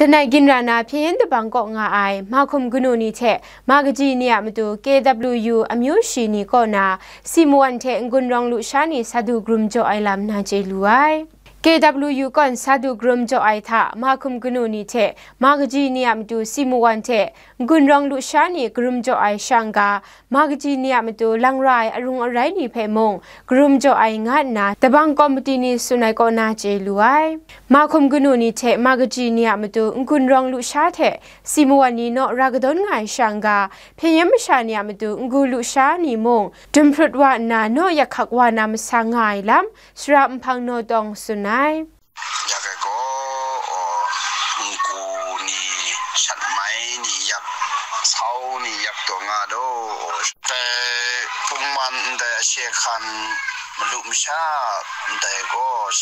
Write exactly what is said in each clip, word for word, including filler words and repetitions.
Langai ginra na hpyen yen dabang kaw nga ai mahkum kanu ni hte ma kaji ni a matu K W U amyu shi ni kaw na si mawan hte n-gun rawng lusha ni sa du karum jaw ai lam na chye lu ai. K W U kawn sa du karum jaw ai hta mahkum kanu ni hte ma kaji ni a matu si mawan hte n-gun rawng lusha ni karum jaw ai sha n-ga, ma kaji ni a matu lang ra ai arung arai ni hpe mung karum jaw ai nga nna dabang kawmiti ni tsun ai kaw na chye lu ai. Mahkum kanu ni hte ma kaji ni a matu n-gun rawng lusha hte si mawan ni naw ra kadawn nga ai sha n-ga, hpyen yen masha ni a matu n-gu lusha ni mung dum hprut wa nna naw yak hkak wa na masa nga ai lam, Sara Nhpang Naw Tawng tsun ai. Yak ai gaw, aw, nku ni, shat mai ni yak, sau ni yak taw nga do. Dai pungman ndai ashe hkan malu masha ndai gaw,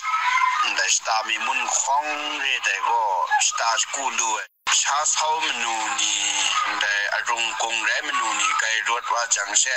ndai shata mi mun hkawng re dai gaw, shata shagu lu ai. Sha sau manu ni, ndai arung gung rai manu ni gai rawt wa jang she,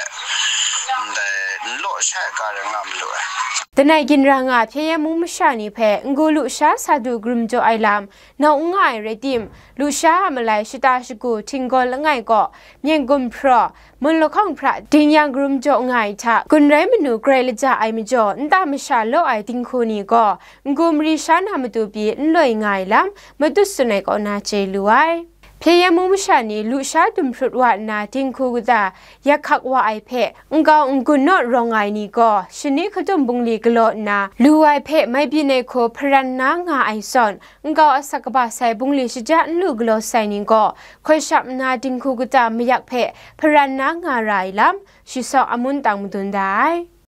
ndai n law sha ai ga rai nga malu ai. Langai ginra nga hpyen yen mung masha ni hpe n-gu lusha sa du karum jaw ai lam nau n nga ai rai tim, lusha a malai shata shagu htinggaw langai kaw, myen gumhpraw, mun lahkawng hpra ding yang karum jaw nga ai hta, gun rai manu grai laja ai majaw, nta masha law ai dinghku ni gaw, n-gu mari sha na matu pyi n loi nga ai lam, matut tsun ai kaw na chye lu ai. Hpyen yen mung masha ni lusha dum hprut wa nna dinghku kata yak hkak wa ai hpe, nkau n-gun naw rawng ai ni gaw, shani hkatum bungli galaw nna, lu ai hpe mai byin ai hku hparan na nga ai zawn, nkau asak kaba sai bungli shaja n lu galaw sai ni gaw, hkoi shap nna dinghku kata mayak hpe hparan na nga ra ai lam, shi Sawk Amun Tang madun da ai.